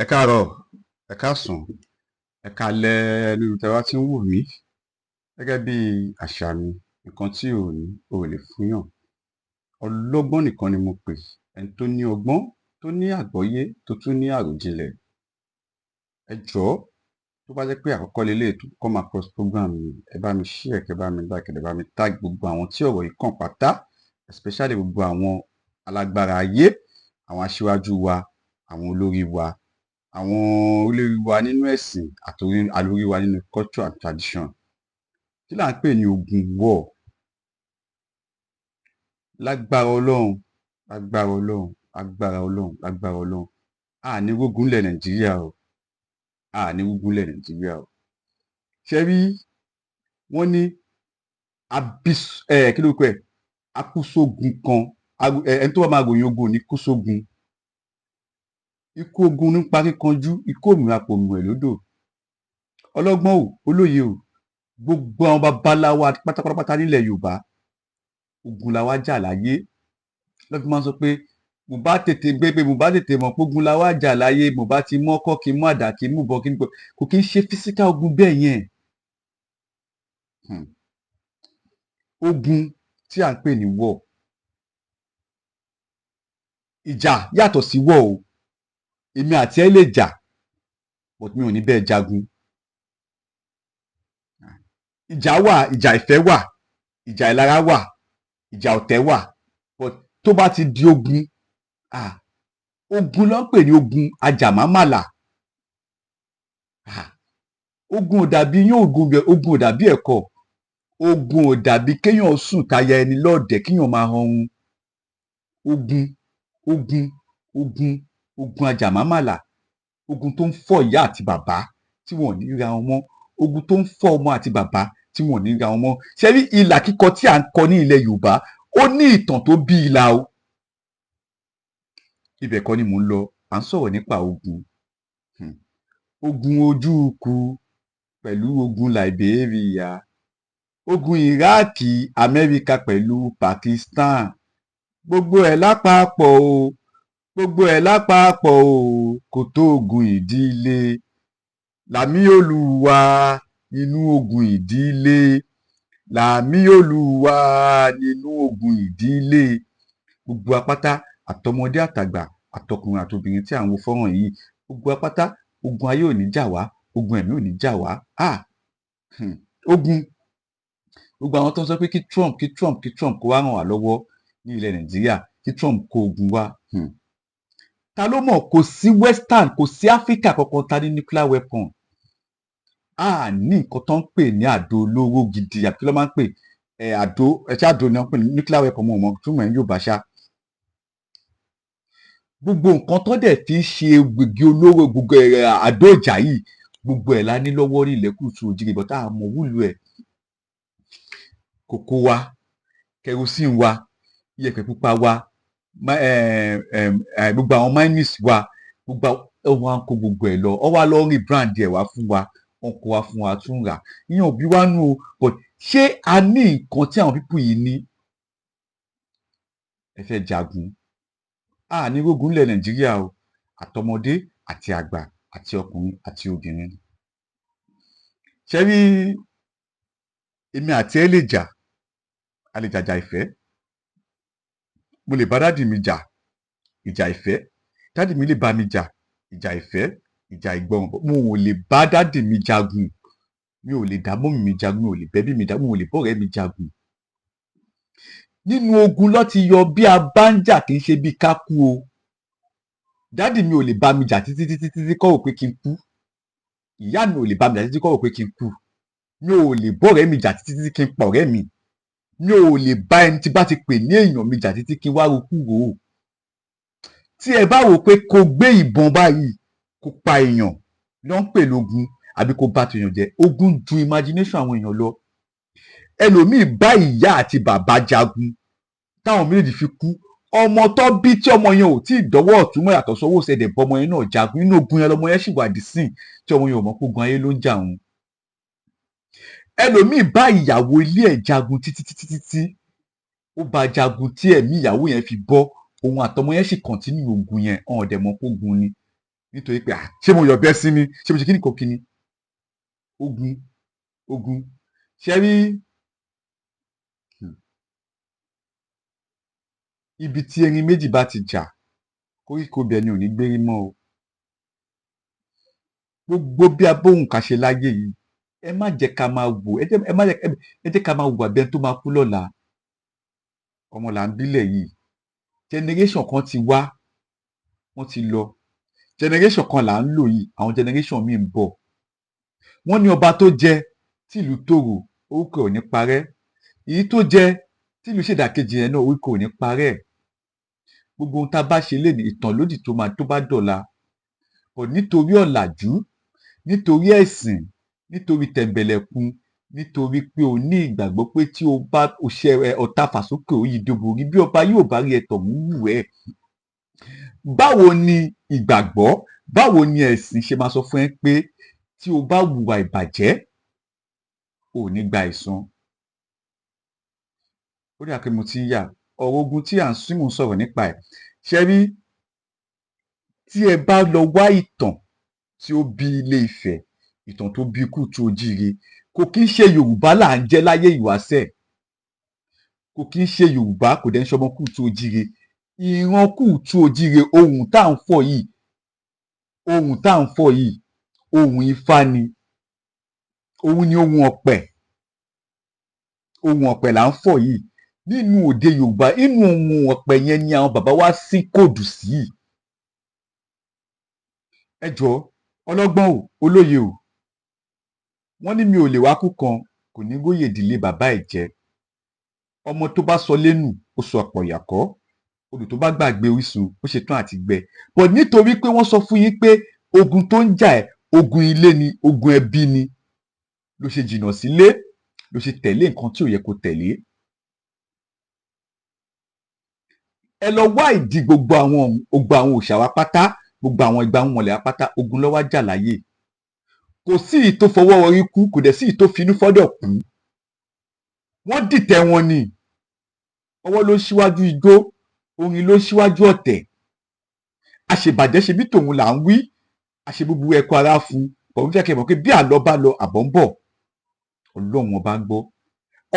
Ẹ káàárọ̀, ẹ káàsán, ẹ káalẹ́ níbi tẹ́ bá ti ń wò mí. Gẹ́gẹ́ bí àṣà mi, nǹkan tí o ò ní, o ò lè fúnyàn. Ọlọ́gbọ́n nìkan ni mo pè, ẹni tó ní ọgbọ́n, tó ní àgbọ́yé, tó tún ní àròjinlẹ̀. Ẹ jọ̀ọ́, tó bá jẹ́ pé àkọ́kọ́ leléyìí tó come across program mi, ẹ bá mi share, kẹ́ bá mi like, kẹ́ dẹ̀ bá mi tag gbogbo àwọn tí ọ̀rọ̀ yìí kàn pátá, especially gbogbo àwọn alágbára ayé, àwọn aṣíwájú wa, àwọn olórí wa, àwọn olórí wa nínú ẹ̀sìn àti olórí wa nínú culture and tradition. Kí là ń pè ní ogun war? Lágbára Ọlọ́run, lágbára Ọlọ́run, lágbára Ọlọ́run, lágbára Ọlọ́run, a ní rógun ńlẹ̀ Nàìjíríà o. A ní rógun ńlẹ̀ Nàìjíríà o. Ṣé rí, wọ́n ní abis ẹ kí lórúkọ ẹ̀, akúsógun kan, ẹni tó bá máa ròyìn ogun ò ní kú sógun. Ikú ogun ní pa akíkanjú, ikú òmìrán apòmùwẹ̀ lódò. Ọlọ́gbọ́n o, olóye o, gbogbo àwọn baba ńlá wa pátápátá nílẹ̀ Yorùbá, ogun la wá jà láyé. Lọ́ fi máa ń sọ pé mo bá tètè gbé pé mo bá tètè mọ̀ pé ogun la wá jà láyé, mo bá ti mú ọkọ́, kí n mú àdá, kí n mú ìbọn, kí n kò kí ń ṣe physical ogun bẹ́ẹ̀ yẹn. Ogun tí à ń pè ní war. Ìjà yàtọ̀ sí war o. Èmi àti ẹ lè jà, but mi ò ní bẹ́ẹ̀ jagun. Ìjà wà, ìjà ìfẹ́ wà, ìjà ìlara wà, ìjà ọ̀tẹ̀ wà, but tó bá ti di ogun, ah, ogun ló ń pè ní ogun ajàmámàlà. Ah, ogun ò dàbí yán, ogun ogun ò dàbí ẹ̀kọ, ogun ò dàbí kéèyàn sùn táyà ẹni lọ́ọ̀dẹ̀, kéèyàn máa hanrun. Ogun, ogun, ogun, ogun ajàmámàlà, ogun tó ń fọ́ ìyá àti bàbá tí wọn ò ní ríra wọn mọ́, ogun tó ń fọ́ ọmọ àti bàbá tí wọn ò ní ríra wọn mọ́. Ṣé rí ìlà kíkọ tí à ń kọ ní ilẹ̀ Yorùbá, ó ní ìtàn tó bí ìlà o. Ibẹ̀ kọ́ ni mò ń lọ. À ń sọ̀rọ̀ nípa ogun. Ogun ojúukú pẹ̀lú ogun Liberia, ogun Iraq, Amẹ́ríkà pẹ̀lú Pakistan, gbogbo ẹ̀ lápapọ̀ o, gbogbo ẹ̀ lápapọ̀ o, kò tó ogun ìdílé. Làmí Olúwa nínú ogun ìdílé, làmí Olúwa nínú ogun ìdílé. Gbogbo apáta, àtọmọdé àtàgbà, àtọkùnrin àtobìnrin tí à ń wo fọ́nrán yìí, gbogbo apáta, ogun ayé ò ní jà wá, ogun ẹ̀mí ò ní jà wá. Ah, Ogun, gbogbo àwọn tó ń sọ pé kí Trump, kí Trump, kí Trump kó wá ràn wá lọ́wọ́ ní ilẹ̀ Nàìjíríà, kí Trump kó ogun wá. Ta ló mọ̀? Kò sí Western, kò sí Africa kankan ta ní nuclear weapon. A ní nǹkan tó ń pè ní àdó olóró gidi, àbí kí ló máa ń pè ẹ, àdó ẹ ṣé, àdó ni wọ́n pè ní nuclear weapon, mo mọ̀ túmọ̀ ẹ̀ ní Yorùbá ṣá. Gbogbo nǹkan tó dẹ̀ fi ń ṣe egbògi olóró, gbogbo ẹ̀, àdó ìjà yìí, gbogbo ẹ̀ la ní lọ́wọ́ ní ilẹ̀ kùtù òjìrì bọ̀ tá a mọ̀ wúlò ẹ̀. Kòkó wa, kerosene wa, iyẹ̀pẹ̀ pupa wa, gbogbo àwọn mines wa, gbogbo àwọn wọn á kó gbogbo ẹ̀ lọ, wọ́n wá lọ rebrand ẹ̀ wá fún wa, wọ́n kó wá fún wa tún rà. Ìyẹn ò bí wá nú o, but ṣé a ní nǹkan tí àwọn people yìí ní? Ẹ fẹ́ jagun, a ní rógun nílẹ̀ Nàìjíríà o, àtọmọdé àti àgbà, àti ọkùnrin àti obìnrin. Ṣé rí, èmi àti ẹ lè jà, a lè jàjà ìfẹ́. Mo lè bá daddy mi jà ìjà ìfẹ́, daddy mi lè bá mi jà ìjà ìfẹ́, ìjà ìgbọràn. Mo ò lè bá daddy mi jagun, mi ò lè dá mummy mi jagun, mi ò lè bẹ́bí mi jagun, mi ò lè bọ́rẹ̀ẹ́ mi jagun. Nínú ogun ló ti yọ bí a bá ń jà, kì í ṣe bí ká kú o. Daddy mi ò lè bá mi jà títí títí títí kọ́ rò pé kí n kú. Ìyá mi ò lè bá mi jà títí kọ́ rò pé kí n kú. Mi ò lè bọ́rẹ̀ẹ́ mi jà títí títí kí n pa ọ̀rẹ́ mi. Mi ò lè bá ẹni tí bá ti pè ní èèyàn mi jà títí kí n wá rokú rò ó. Tí ẹ bá wò pé kó gbé ìbọn báyìí, kó pa èèyàn ló ń pè lógun, àbí kó bá tèèyàn jẹ́, ogun ju imagination àwọn èèyàn lọ. Ẹlòmíì bá ìyá àti bàbá jagun táwọn méjèèjì fi kú. Ọmọ tó bí tí ọmọ yẹn ò tí ì dọ́wọ́ ọ̀tún mọ́ yàtọ̀ sọ́wọ́ ṣẹ̀dẹ̀ bọ́ ọmọ yẹn náà jagun. Inú ogun yẹn lọmọ yẹn sì wà dì sín, tí ọmọ yẹn ò mọ̀ pé ogun ayé ló ń jà òun. Ẹlòmíì bá ìyàwó ilé ẹ̀ jagun títí títí títí, ó bá jagun tí ẹ̀mí ìyàwó yẹn fi bọ́. Òun àtọmọ yẹn sì continue ogun yẹn, ọ̀n dẹ̀ mọ̀ pé ogun ni. Nítorí pé, ah, ṣé mo yọ̀bẹ sí ni? Ṣé mo ṣe kíni kan kíni? Ogun, ogun. Ṣe rí ibi tí erin méjì bá ti jà, koríko ibẹ̀ ni ò ní gbérí mọ́ o. Gbogbo bí abóhùn ká ṣe láyé yìí, ẹ má jẹ́ ká máa wò, ẹ jẹ́ ẹ má jẹ́ ẹ jẹ́ ká máa hùwà bí ẹni tó máa kú lọ́la. Ọmọ là ń bílẹ̀ yìí. Generation kan ti wá, wọ́n ti lọ. Generation kan là ń lò yìí, àwọn generation míì ń bọ̀. Wọ́n ní ọba tó jẹ tìlú tòrò, orúkọ ẹ̀ ò ní parẹ́. Èyí tó jẹ tìlú ṣèdàkejì yẹn náà, orúkọ ò ní parẹ́. Gbogbo ohun tá a bá ṣe lénìí, ìtàn lódì tó máa tó bá dọ̀la. But nítorí ọ̀làjú, nítorí ẹ̀sìn, nítorí tẹ̀m̀bẹ̀lẹ̀kun, nítorí pé o ní ìgbàgbọ́ pé tí o bá o ṣe ẹ ọ̀tá fàsókè ó yí dóborí, bí ọba yóò bá rí ẹ tọ̀hún wù ẹ́. Báwo ni ìgbàgbọ́, báwo ni ẹ̀sìn ṣe máa sọ fún ẹ pé tí o bá hùwà ìbàjẹ́, o ò ní gba ẹ̀san? Ó dà pé mo ti ń yà. Ọ̀rọ̀ ogun tí à ń tí mò ń sọ̀rọ̀ nípa ẹ̀, ṣé rí, tí ẹ bá lọ wá ìtàn tí ó bí Ilé Ifẹ̀, ìtàn tó bí Kútù Ojíire, kò kí ń ṣe Yorùbá là ń jẹ́ láyé ìwáṣẹ̀, kò kí ń ṣe Yorùbá, kò dẹ̀ ń ṣọmọ Kútù Ojíire. Ìran Kútù Ojíire, ohùn tá à ń fọ̀ yìí, ohùn tá à ń fọ̀ yìí, ohùn Ifá ni. Òun ni ohùn ọ̀pẹ̀. Ohùn ọ̀pẹ̀ là ń fọ̀ yìí nínú òde Yorùbá. Inú ohùn ọ̀pẹ̀ yẹn ni àwọn bàbá wa sí kòdù sí. Ẹ jọ̀ọ́, ọlọ́gbọ́n o, olóye o, wọ́n ní mi ò lè wá kú kan kò ní róye ìdílé bàbá ẹ̀ jẹ́. Ọmọ tó bá sọ lẹ́nu, ó sọ ọ̀pọ̀ ìyàkọ́. Odò tó bá gbàgbé orísun, ó ṣetán àti gbẹ. But nítorí pé wọ́n sọ fún yín pé ogun tó ń jà ẹ́, ogun ilé ni, ogun ẹbí ni, ló ṣe jìnnà sílé, ló ṣe tẹ̀lé nǹkan tí ò yẹ kó tẹ̀lé. Ẹ lọ wá ìdí gbogbo àwọn gbogbo àwọn òòṣà wa pátá, gbogbo àwọn ìgbà wọn mọ̀lẹ́ wa pátá, ogun ló wá jà láyé. Kò sí ìyí tó fọwọ́ rọrí kú, kò dẹ̀ sí ìyí tó finú fọ́dọ̀ kú. Wọ́n dìtẹ̀ wọn ni. Ọwọ́ ló ń ṣíwájú ijó, orin ló ń ṣíwájú ọ̀tẹ̀. Àṣebàjẹ́ ṣe bí tòun là ń wí, àṣebúburú ẹ̀kọ́ ara fún. Bọ̀ mo fẹ́ kẹ́ mọ̀ pé bí àlọ́ bá lọ, àbọ̀ ń bọ̀. Ọlọ́run Ọba ń gbọ́.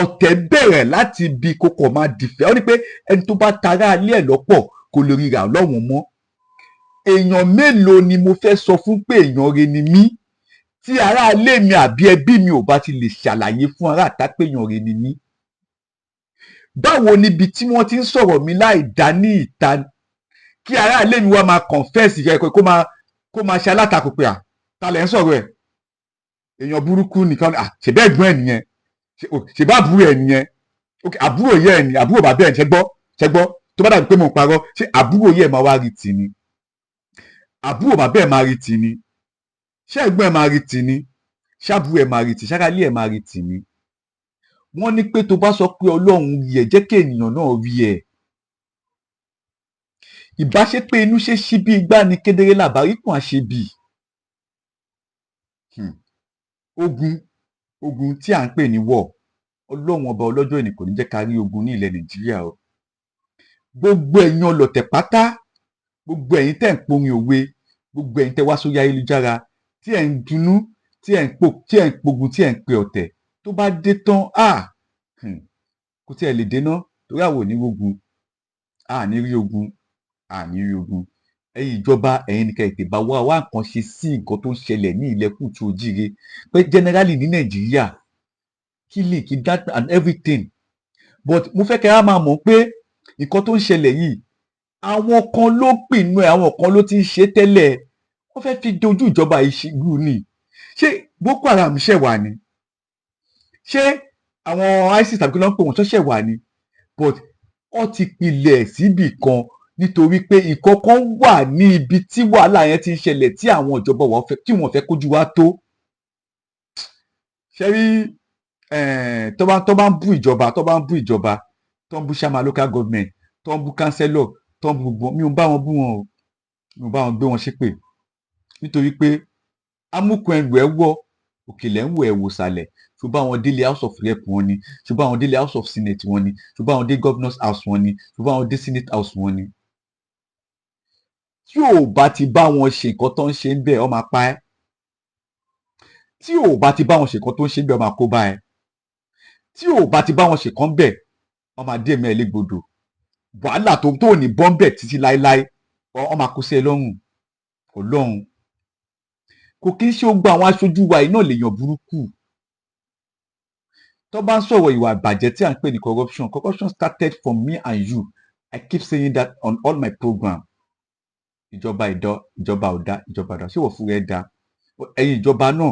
Ọ̀tẹ̀ bẹ̀rẹ̀ láti ibi kókò máa dìfẹ́. Ó ní pé ẹni tó bá tara alẹ́ ẹ̀ lọ́pọ̀ kò lè ríra Ọlọ́run mọ́. Èèyàn mélòó ni mo fẹ́ sọ fún pé èèyàn re ni mí, tí ará ilé mi àbí ẹbí mi ò bá ti lè ṣàlàyé fún ará ìta pé èèyàn re ni mí? Báwo níbi tí wọ́n ti ń sọ̀rọ̀ mi láì dá ní ìta, kí ará ilé mi wá máa confess rẹ̀, kó máa ṣe alátakò pé, à, ta lẹ̀ ń sọ̀rọ̀ ẹ̀, èèyàn burúkú nìkan, à, ṣèbẹ́ ẹ̀gbọ́n ẹ̀ nìyẹn, ṣèbá àbúrò ẹ̀ nìyẹn? Ok, àbúrò yẹ ẹ̀ ní, àbúrò bàbá ẹ̀, ṣẹ gbọ́, ṣẹ gbọ́? Tó bá dàbí pé mo ń parọ́, ṣé àbúrò yẹ ẹ̀ máa wá rí tì ní? Àbúrò bàbá ẹ̀ máa rí tì ní? Ṣé ẹ̀gbọ́n ẹ̀ máa rí tì ní? Ṣáàbúrò ẹ̀ máa rí tì? Ṣára ilé ẹ̀ máa rí tì ní? Wọ́n ní pé tó bá sọ pé Ọlọ́run rí ẹ, jẹ́ kí ènìyàn náà rí ẹ. Ìbá ṣe pé inú ṣe ṣí bí igbá ni kedere làbárí kàn àṣebì. Ogun, ogun tí à ń pè ní war, Ọlọ́run Ọba ọlọ́jọ́ ìní kò ní jẹ́ ká rí ogun ní ilẹ̀ Nàìjíríà o. Gbogbo ẹ̀yin ọlọ̀tẹ̀ pátá, gbogbo ẹ̀yin tẹ́ ń porin òwe, gbogbo ẹ̀yin tẹ́ wá sórí ayélujára tí ẹ̀ ń dunnú, tí ẹ̀ ń pò, tí ẹ̀ ń pogun, tí ẹ̀ ń pe ọ̀tẹ̀, tó bá dé tán, ah, kò tí ẹ̀ lè déná, torí àwọn ò ní rógun, a ní rí ogun, a ní rí ogun. Ẹ̀yin ìjọba, ẹ̀yin ní kẹ́ ẹ tètè bá wá wá nǹkan ṣe sí nǹkan tó ń ṣẹlẹ̀ ní ilẹ̀ Kútù Ojíire, pé generally ní Nàìjíríà, killing, kidnapping and everything. But mo fẹ́ kẹ́ ẹ máa mọ̀ pé nǹkan tó ń ṣẹlẹ̀ yìí, àwọn kan ló pinnu ẹ̀, àwọn kan ló ti ń ṣe tẹ́lẹ̀, wọ́n fẹ́ fi dojú ìjọba yìí ṣubú ni. Ṣé Boko Haram ṣẹ̀ wà ni? Ṣé àwọn ISIS tàbí kí ló ń pè wọ́n tó ṣẹ̀ wà ni? But wọ́n ti pilẹ̀ síbì kan, nítorí pé nǹkan kan wà ní ibi tí wàhálà yẹn ti ń ṣẹlẹ̀ tí àwọn ìjọba wa fẹ́, tí wọ́n fẹ́ kójú wa tó. Ṣé rí, tó bá ń bú ìjọba, tó bá ń bú ìjọba, tó ń bú chairman local government, tó ń bú councillor, tó ń bú gbogbo, mi ò bá wọn bú wọn o, mi ò bá wọn gbé wọn ṣépè, nítorí pé amúkùn ẹrù ẹ wọ́, òkèlè ń wò ẹ wò sàlẹ̀. Ṣó bá wọn délé House of Rep wọn ni? Ṣó bá wọn délé House of Senate wọn ni? Ṣó bá wọn dé Governors House wọn ni? Ṣó bá wọn dé Senate House wọn ni? Tí ò bá ti bá wọn ṣe nǹkan tó ń ṣe ń bẹ̀, ọ́ máa pa ẹ́. Tí ò bá ti bá wọn ṣe nǹkan tó ń ṣe ń bẹ̀, ọ́ máa kó bá ẹ. Tí ò bá ti bá wọn ṣe nǹkan bẹ̀, ọ́ máa dé ẹ̀mí ẹ légbodò. Wàhálà tó ò ní bọ́ ń bẹ̀ títí láéláé, ọ́ máa kó sí ẹ lọ́rùn. Ọlọ́run, kò kí ń ṣe gbogbo àwọn aṣojú wa yìí náà lèèyàn burúkú. Tó bá ń sọ̀rọ̀ ìwà ìbàjẹ́ tí à ń pè ní corruption, corruption started from me and you. I keep saying that on all my program. Ìjọba ìdọ, ìjọba ọ̀dà, ìjọba ọ̀dà, ṣé wọ́n fúnra ẹ̀ da? Ẹ̀yin ìjọba náà,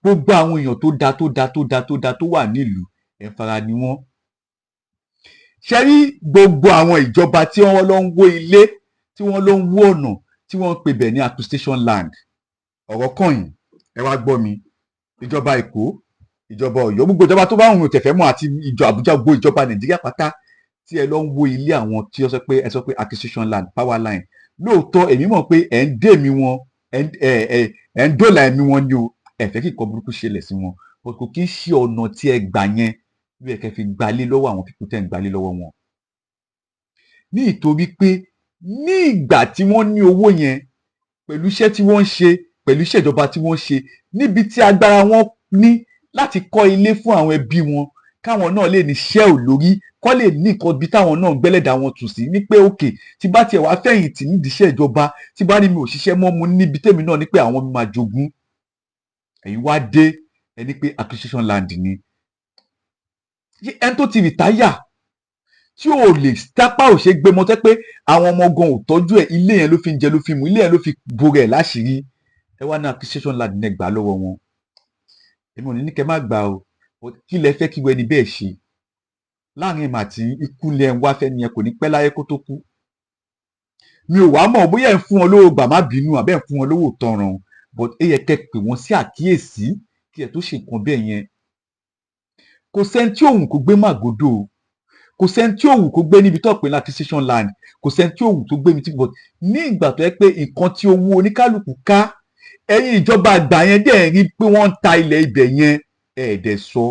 gbogbo àwọn èèyàn tó da, tó da, tó da, tó da, tó wà nílùú, ẹ̀ ń fara ni wọ́n. Ṣe rí gbogbo àwọn ìjọba tí wọ́n lọ ń wó ilé, tí wọ́n lọ ń wó ọ̀nà, tí wọ́n ń pè bẹ̀ ní acquisition land? Ọ̀rọ̀ kàn, ẹ wá gbọ́ mi. Ìjọba Èkó, ìjọba Ọ̀yọ́, gbogbo ìjọba tó bá ń rìn tẹ̀fẹ́ mọ́, àti ìjọ Àbújá, gbogbo ìjọba Nàìjíríà pátá tí ẹ lọ ń wó ilé àwọn tí ó sọ pé, ẹ sọ pé acquisition land, power line, lóòótọ́ èmi mọ̀ pé ẹ̀ ń dè mí wọn, ẹ̀ ń dòlà ẹ̀mí wọn ni o. Ẹ fẹ́ kí nǹkan burúkú ṣẹlẹ̀ sí wọn, but kò kí ń ṣe ọ̀nà tí ẹ gbà yẹn bí ẹ kẹ́ fi gbalé lọ́wọ́ àwọn people tẹ́ ń gbalé lọ́wọ́ wọn. Ní ìtorí pé ní ìgbà tí wọ́n ní owó yẹn, pẹ̀lú iṣẹ́ tí wọ́n ń ṣe, pẹ̀lú iṣẹ́ ìjọba tí wọ́n ń ṣe, níbi tí agbára wọn ní láti kọ́ ilé fún àwọn ẹbí wọn, káwọn náà lè ní ṣẹ́ ò lórí, kọ́ lè ní nǹkan bí táwọn náà ń gbẹ́lẹ̀dà wọn tù sí ní pé òkè tí bá tiẹ̀ wá fẹ̀yìntì nídìí iṣẹ́ ìjọba, tí bá ní mi ò ṣiṣẹ́ mọ́, mu níbi tèmi náà ní pé àwọn mi máa jogún. Ẹ̀yin wá dé, ẹni pé acquisition land ni. Ẹni tó ti retire, tí ò lè tápá ò ṣe gbé mọ́, tẹ́ pé àwọn ọmọ gan ò tọ́jú ẹ̀, ilé yẹn ló fi ń jẹ, ló fi mú, ilé yẹn ló fi bo rẹ̀ láṣìírí, ẹ wá ní acquisition land ní, ẹ gbà lọ́wọ́ wọn. Èmi ò ní ní kẹ́ má gbà o, but kí lẹ fẹ́ kí wẹ́ni bẹ́ẹ̀ ṣe láàrin ìmọ̀ àti ikú lẹ ń wá fẹ́ ni ẹ kò ní pẹ́ láyé kó tó kú? Mi ò wá mọ̀ bóyá ẹ̀ ń fún wọn lówó gbà má bínú, àbẹ́ ẹ̀ ń fún wọn lówó tọràn, but ẹ yẹ kẹ́ pè wọ́n sí àkíyèsí kí ẹ tó ṣe nǹkan bẹ́ẹ̀ yẹn. Kò sẹ́ni tí òun kò gbé Màgòdò o, kò sẹ́ni tí òun kò gbé níbi tó pè ní acquisition land, kò sẹ́ni tí òun tó gbé mi tí, but ní ìgbà tó yẹ pé nǹkan tí owó oníkálukú ká, ẹ̀yin ìjọba àgbà yẹn dẹ̀ rí pé wọ́n ń ta ilẹ̀ ibẹ̀ yẹn, ẹ̀ẹ́dẹ̀ sọ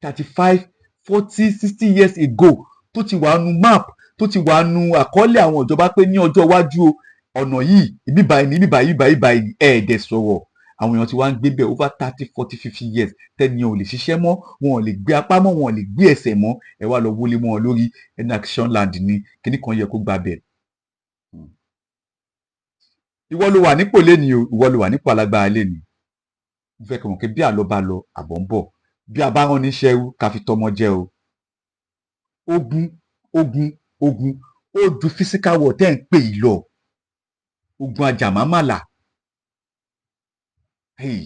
35, 40, 60 years ago tó ti wà nu map, tó ti wà nu àkọọ́lẹ̀ àwọn ìjọba pé ní ọjọ́ iwájú o, ọ̀nà yìí, ibi báyìí ní, ibi báyìí, ibi báyìí, báyìí ní, ẹ̀ẹ́dẹ̀ sọ̀rọ̀. Àwọn èèyàn ti wá ń gbé bẹ̀ over 30, 40, 50 years, tẹ́niyàn ò lè ṣiṣẹ́ mọ́, wọn ò lè gbé apá mọ́, wọn ò lè gbé ẹsẹ̀ mọ́. Ẹ wá lọ wọlé mọ́ wọn lórí, ẹni acquisition land ní kíní kan yẹ kó gba bẹ̀. Ìwọ ló wà nípò lẹ́ni o, ìwọ ló wà nípò alágbára lẹ́ni. Mo fẹ́ kí mọ̀ pé bí àlọ́ bá lọ, àbọ̀ ń bọ̀. Bí a bá rán níṣẹ́ ẹrú, ká fi tọmọ jẹ́ o. Ogun, ogun, ogun, ó ju physical war tẹ́ ń pè yìí lọ. Ogun ajàmámàlà. Hey.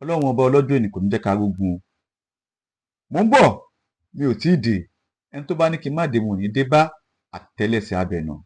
Ọlọ́run ọba ọlọ́jọ́ èní kò ní jẹ́ ká rógun o. Mò ń bọ̀, mi ò tíì dé. Ẹni tó bá ní kí n má dé, mo ní dé bá àtẹ́lẹsẹ̀ abẹ náà.